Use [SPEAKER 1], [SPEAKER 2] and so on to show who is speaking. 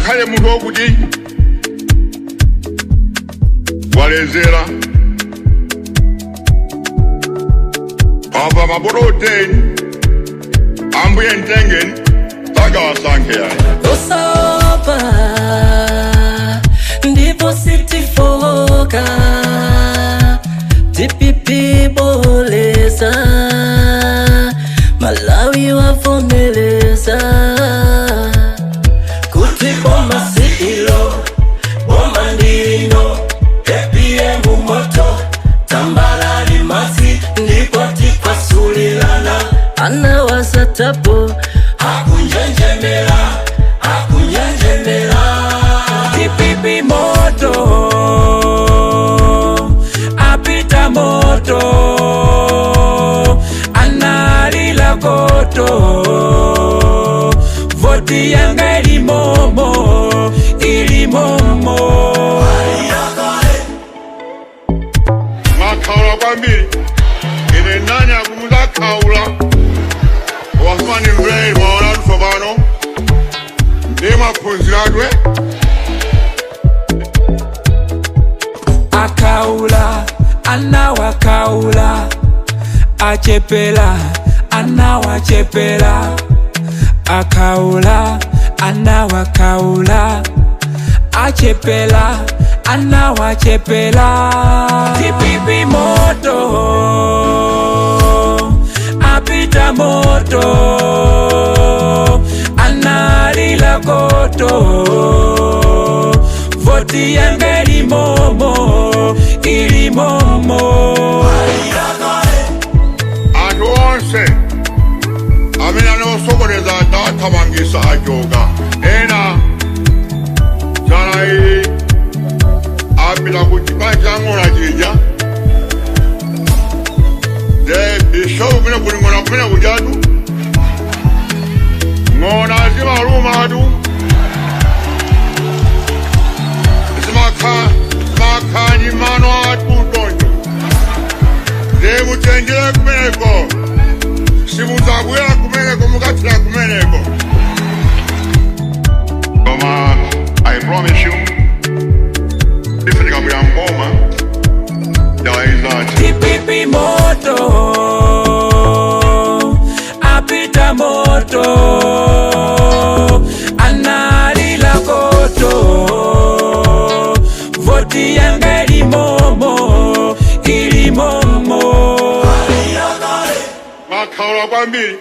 [SPEAKER 1] Ngakhale munthu wokuti walezera apa mabotolo 10, ambuye mtengeni, sagawasankhe yayi.
[SPEAKER 2] Osaopa ndipo sitifoka, DPP boleza, Malawi wavomeleza kuti boma siilo, boma ndino. APM moto, tambalali madzi, ndipo tikwasulilana. Anawasatapo akunjenjemera, akunjenjemera.
[SPEAKER 3] DPP moto, apita moto, analila koto, voti yanga ilimomo, ilimomo.
[SPEAKER 1] Mwakhaula kwambiri, ine nani akumuzakhaula wafani mvei. Mwaona tsopano ndiye mwaphunziradwe.
[SPEAKER 3] Akaula anawakaula, achepela anawachepela, akaula anawakaula, achepela anawachepela. DPP moto, apita moto, analila koto, voti yanga ilimomo, ilimomo.
[SPEAKER 1] Anthu onse amene anasokoneza tathamangisa, achoka. Ena zala iyi apita ku chipani cha ng'ona chija de bishopu kumene kuli ng'ona, kumene kujatu ng'ona zimalumatu, zimakha mano atu tonjo. Ndiye muchenjere kumeneko, simudzabwera kumeneko, mukathira kumeneko. Koma I promise you, ife tikabwera mboma dawayizati.
[SPEAKER 3] DPP moto, apita moto, analila koto, voti yanga ilimomo, ilimomo.
[SPEAKER 1] Mwakhaula kwambiri.